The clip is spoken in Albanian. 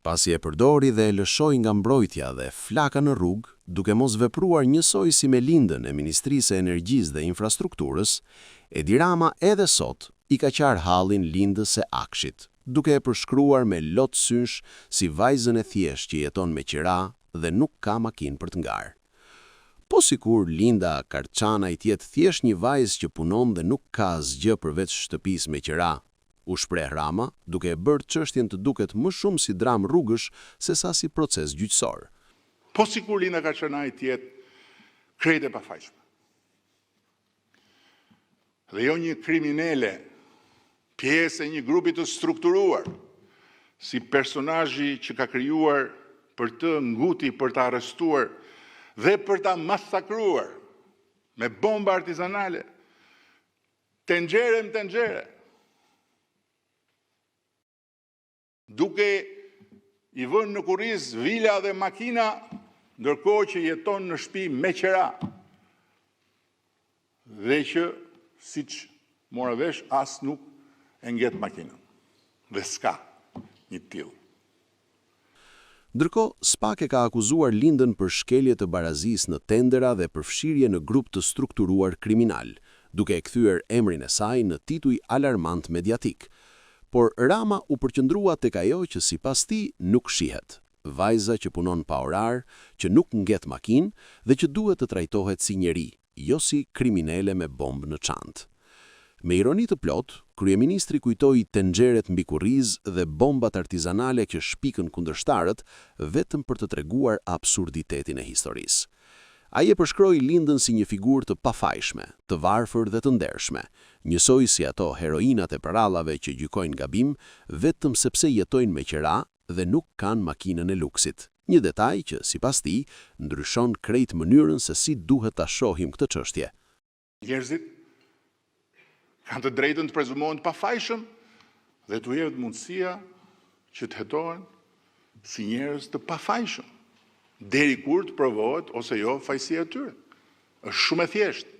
Pasi e përdori dhe e lëshoi nga mbrojtja dhe flaka në rrugë, duke mos vepruar njësoj si me Lindën e Ministrisë së Energjisë dhe Infrastrukturës, Edi Rama edhe sot i ka qarë hallin Lindës se AKSHI-t, duke e përshkruar me lot sysh si vajzën e thjeshtë që jeton me qira dhe nuk ka makinë për të ngarë. Po sikur Linda Karçanaj të jetë thjesht një vajzë që punon dhe nuk ka asgjë përveç shtëpisë me qira? u shpreh Rama, duke e bërë çështjen të duket më shumë si dramë rrugësh sesa si proces gjyqësor. Po sikur Linda Karçanaj të jetë krejt e pafajshme dhe jo një kriminele, pjesë e një grupi të strukturuar, si personazhi që ka krijuar për të nguti për ta arrestuar dhe për ta masakruar me bomba artizanale, tenxhere në tenxhere, duke i vënë në kurriz vila dhe makina, ndërkohë që jeton në shtëpi me qera. Dhe që, siç mora vesh, as nuk e nget makinën. Dhe s'ka një të tillë. Ndërkohë, SPAK e ka akuzuar Lindën për shkelje të barazisë në tendera dhe përfshirje në grup të strukturuar kriminal, duke e kthyer emrin e saj në tituj alarmant mediatik. Por Rama u përqendrua tek ajo që sipas tij nuk shihet, vajza që punon pa orar, që nuk nget makinë dhe që duhet të trajtohet si njeri, jo si kriminele me bombë në çantë. Me ironi të plotë, kryeministri kujtoi tenxheret mbi kurriz dhe bombat artizanale që shpikën kundërshtarët vetëm për të treguar absurditetin e historisë. Ai e përshkroi Lindën si një figurë të pafajshme, të varfër dhe të ndershme, njësoj si ato heroinat e përrallave që gjykojnë gabim vetëm sepse jetojnë me qera dhe nuk kanë makinën e luksit, një detaj që, sipas tij, ndryshon krejt mënyrën se si duhet ta shohim këtë çështje. Njerëzit kanë të drejtën të prezumohen të pafajshëm dhe t'u jepet mundësia që të hetohen si njerëz të pafajshëm, deri kur të provohet ose jo fajësia e tyre. Është shumë e thjeshtë.